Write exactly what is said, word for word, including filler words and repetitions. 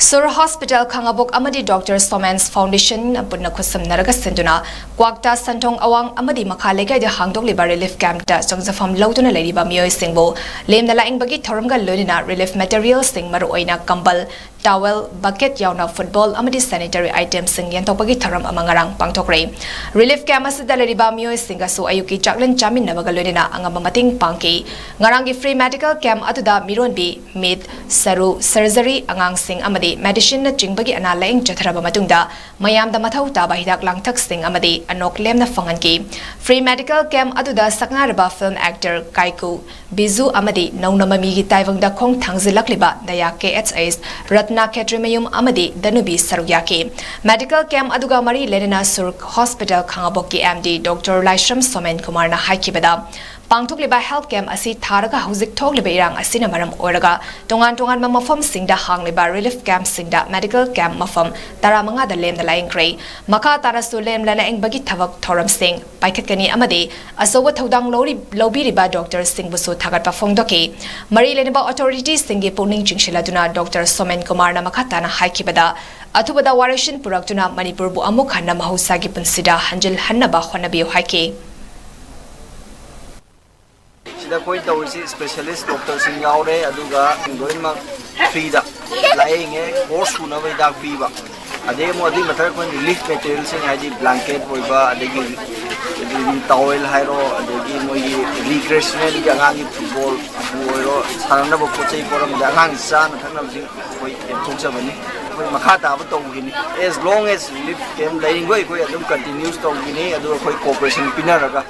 ꯁꯨꯔ hospital ꯈꯥꯉꯕꯣꯛ ꯑꯃꯗꯤ doctor ꯁꯣꯃꯦꯟꯁ foundation ꯄꯨꯟꯅ ꯈꯨꯠꯁꯝꯅꯔꯒ ꯁꯤꯟꯗꯨꯅ ꯀ꯭ꯋꯥꯛꯇꯥ ꯁꯟꯊꯣꯡ ꯑꯋꯥꯡ ꯑꯃꯗꯤ ꯃꯈꯥ ꯂꯩꯀꯥꯏꯗ ꯍꯥꯡꯗꯣꯛꯂꯤꯕ ꯔꯤꯂꯤꯐ ꯀꯦꯝꯞꯇ ꯆꯪꯖꯐꯝ ꯂꯧꯗꯨꯅ ꯂꯩꯔꯤꯕ ꯃꯤꯑꯣꯏꯁꯤꯡꯕꯨ ꯂꯦꯝꯅ ꯂꯥꯛꯏꯪꯕꯒꯤ ꯊꯧꯔꯝꯒ ꯂꯣꯏꯅꯅ ꯔꯤꯂꯤꯐ ꯃꯦꯇꯔꯤꯌꯦꯜꯁꯤꯡ, ꯃꯔꯨꯑꯣꯏꯅ ꯀꯝꯕꯜ, ꯇꯥꯋꯦꯜ, ꯕꯀꯦꯠ ꯌꯥꯎꯅ ꯐꯨꯠꯕꯣꯜ ꯑꯃꯗꯤ ꯁꯦꯅꯤꯇꯔꯤ ꯑꯥꯏꯇꯦꯝꯁꯤꯡ ꯌꯦꯟꯊꯣꯛꯄꯒꯤ ꯊꯧꯔꯝ ꯑꯃ ꯉꯔꯥꯡ ꯄꯥꯡꯊꯣꯛꯈ꯭ꯔꯦ꯫ ꯔꯤꯂꯤꯐ ꯀꯦꯝꯞ ꯑꯁꯤꯗ ꯂꯩꯔꯤꯕ ꯃꯤꯑꯣꯏꯁꯤꯡꯒꯁꯨ ꯑꯌꯨꯛꯀꯤ ꯆꯥꯛꯂꯦꯟ ꯆꯥꯃꯤꯟꯅꯕꯒ ꯂꯣꯏꯅꯅ ꯑꯉꯝꯕ ꯃꯇꯦꯡ ꯄꯥꯡꯈꯤ꯫ ꯉꯔꯥꯡꯒꯤ ꯐ꯭ꯔꯤ ꯃꯦꯗꯤꯀꯦꯜ ꯀꯦꯝꯞ ꯑꯗꯨꯗ ꯃꯤꯔꯣꯟꯕꯤ, ꯃꯤꯠ, ꯁꯔꯨ, ꯁꯔꯖꯔꯤ, ꯑꯉꯥꯡꯁꯤꯡ ꯑꯃꯗꯤ ꯃꯦꯗꯤꯁꯤꯟꯅꯆꯤꯡꯕꯒꯤ ꯑꯅꯥ ꯂꯥꯌꯦꯡ ꯆꯠꯊꯔꯕ ꯃꯇꯨꯡꯗ ꯃꯌꯥꯝꯗ ꯃꯊꯧ ꯇꯥꯕ ꯍꯤꯗꯥꯛ ꯂꯥꯡꯊꯛꯁꯤꯡ ꯑꯃꯗꯤ ꯑꯅꯣꯛ ꯂꯦꯝꯅ ꯐꯪꯍꯟꯈꯤ꯫ ꯐ꯭ꯔꯤ ꯃꯦꯗꯤꯀꯦꯜ ꯀꯦꯝꯞ ꯑꯗꯨꯗ ꯁꯛꯅꯥꯏꯔꯕ ꯐꯤꯜꯝ ꯑꯦꯛꯇꯔ ꯀꯥꯏꯀꯨ ꯕꯤꯖꯨ ꯑꯃꯗꯤ ꯅꯧꯅ ꯃꯃꯤꯒꯤ ꯇꯥꯏꯕꯪꯗ ꯈꯣꯡ ꯊꯥꯡꯖꯤꯜꯂꯛꯂꯤꯕ ꯗꯌꯥ ꯀꯦ ꯑꯦꯆ ꯑꯩꯆ, ꯔꯠꯅꯥ ꯈꯦꯇ꯭ꯔꯤꯃꯌꯨꯝ ꯑꯃꯗꯤ ꯗꯅꯨꯕꯤ ꯁꯔꯨꯛ ꯌꯥꯈꯤ꯫ ꯃꯦꯗꯤꯀꯦꯜ ꯀꯦꯝꯞ ꯑꯗꯨꯒ ꯃꯔꯤ ꯂꯩꯅꯅ ꯁꯨꯔ ꯍꯣꯁꯄꯤꯇꯥꯜ ꯈꯥꯉꯕꯣꯛꯀꯤ ꯑꯦꯝ ꯗꯤ ꯗꯣꯛꯇꯔ ꯂꯥꯏꯁ꯭ꯔꯝ ꯁꯣꯃꯦꯟ ꯀꯨꯃꯥꯔꯅ ꯍꯥꯏꯈꯤꯕꯗ, ꯄꯥꯡꯊꯣꯛꯂꯤꯕ ꯍꯦꯜꯊ ꯀꯦꯝꯞ ꯑꯁꯤ ꯊꯥꯔꯒ ꯍꯧꯖꯤꯛ ꯊꯣꯛꯂꯤꯕ ꯏꯔꯥꯡ ꯑꯁꯤꯅ ꯃꯔꯝ ꯑꯣꯏꯔꯒ ꯇꯣꯉꯥꯟ ꯇꯣꯉꯥꯟꯕ ꯃꯐꯝꯁꯤꯡꯗ ꯍꯥꯡꯂꯤꯕ ꯔꯤꯂꯤꯐ ꯀꯦꯝꯞꯁꯤꯡꯗ ꯃꯦꯗꯤꯀꯦꯜ ꯀꯦꯝꯞ ꯃꯐꯝ ꯇꯔꯥꯃꯉꯥꯗ ꯂꯦꯝꯅ ꯂꯥꯌꯦꯡꯈ꯭ꯔꯦ꯫ ꯃꯈꯥ ꯇꯥꯅꯁꯨ ꯂꯦꯝꯅ ꯂꯥꯌꯦꯡꯕꯒꯤ ꯊꯕꯛ ꯊꯧꯔꯝꯁꯤꯡ ꯄꯥꯏꯈꯠꯀꯅꯤ ꯑꯃꯗꯤ ꯑꯆꯧꯕ ꯊꯧꯗꯥꯡ ꯂꯧꯔꯤ-, ꯂꯧꯕꯤꯔꯤꯕ ꯗꯣꯛꯇꯔꯁꯤꯡꯕꯨꯁꯨ ꯊꯥꯒꯠꯄ ꯐꯣꯡꯗꯣꯛꯈꯤ꯫ ꯃꯔꯤ ꯂꯩꯅꯕ ꯑꯣꯊꯣꯔꯤꯇꯤꯁꯤꯡꯒꯤ ꯄꯨꯛꯅꯤꯡ ꯆꯤꯡꯁꯤꯜꯂꯗꯨꯅ ꯗꯣꯛꯇꯔ ꯁꯣꯃꯦꯟ ꯀꯨꯃꯥꯔꯅ ꯃꯈꯥ ꯇꯥꯅ ꯍꯥꯏꯈꯤꯕꯗ, ꯑꯊꯨꯕꯗ ꯋꯥꯔꯦꯡꯁꯤꯟ ꯄꯨꯔꯛꯇꯨꯅ ꯃꯅꯤꯄꯨꯔꯕꯨ ꯑꯃꯨꯛ ꯍꯟꯅ ꯃꯍꯧꯁꯥꯒꯤ ꯄꯨꯟꯁꯤꯗ ꯍꯟꯖꯤꯜꯍꯟꯅꯕ ꯍꯣꯠꯅꯕꯤꯌꯨ ꯍꯥꯏꯈꯤ꯫ ꯁꯤꯗ ꯑꯩꯈꯣꯏ ꯇꯧꯔꯤꯁꯤ ꯏꯁꯄꯦꯁꯤꯌꯦꯂꯤꯁ ꯗꯣꯛꯇꯔꯁꯤꯡ ꯌꯥꯎꯔꯦ, ꯑꯗꯨꯒ ꯂꯣꯏꯅꯃꯛ ꯐ꯭ꯔꯤꯗ ꯂꯥꯌꯦꯡꯉꯦ, ꯀꯣꯔꯁ ꯁꯨꯅꯕ ꯍꯤꯗꯥꯛ ꯄꯤꯕ꯫ ꯑꯗꯩ ꯑꯃꯨꯛ ꯑꯗꯨꯒꯤ ꯃꯊꯛ ꯑꯩꯈꯣꯏꯅ ꯔꯤꯂꯤꯐ ꯃꯦꯇꯔꯤꯌꯦꯜꯁꯤꯡ, ꯍꯥꯏꯗꯤ ꯕ꯭ꯂꯥꯡꯀꯦꯠ ꯑꯣꯏꯕ, ꯑꯗꯒꯤ, ꯑꯗꯒꯤ ꯇꯥꯋꯦꯜ ꯍꯥꯏꯔꯣ, ꯑꯗꯒꯤ ꯃꯣꯏꯒꯤ ꯔꯤꯀ꯭ꯔꯦꯁꯅꯦꯜꯒꯤ ꯑꯉꯥꯡꯒꯤ ꯐꯨꯠꯕꯣꯜꯕꯨ ꯑꯣꯏꯔꯣ, ꯁꯥꯟꯅꯅꯕ ꯄꯣꯠ ꯆꯩ ꯄꯣꯔꯝꯗ ꯑꯉꯥꯡꯒꯤ ꯆꯥꯅ ꯊꯛꯅꯕꯁꯤꯡ ꯑꯩꯈꯣꯏ ꯌꯦꯟꯊꯣꯛꯆꯕꯅꯤ꯫ ꯑꯩꯈꯣꯏ ꯃꯈꯥ ꯇꯥꯕ ꯇꯧꯈꯤꯅꯤ꯫ As long as relief camp ꯂꯩꯔꯤꯈꯣꯏ ꯑꯩꯈꯣꯏ ꯑꯗꯨꯝ ꯀꯟꯇꯤꯅ꯭ꯌꯨꯁ ꯇꯧꯈꯤꯅꯤ, ꯑꯗꯨꯒ ꯑꯩꯈꯣꯏ ꯀꯣꯑꯣꯄꯔꯦꯁꯟ ꯄꯤꯅꯔꯒ꯫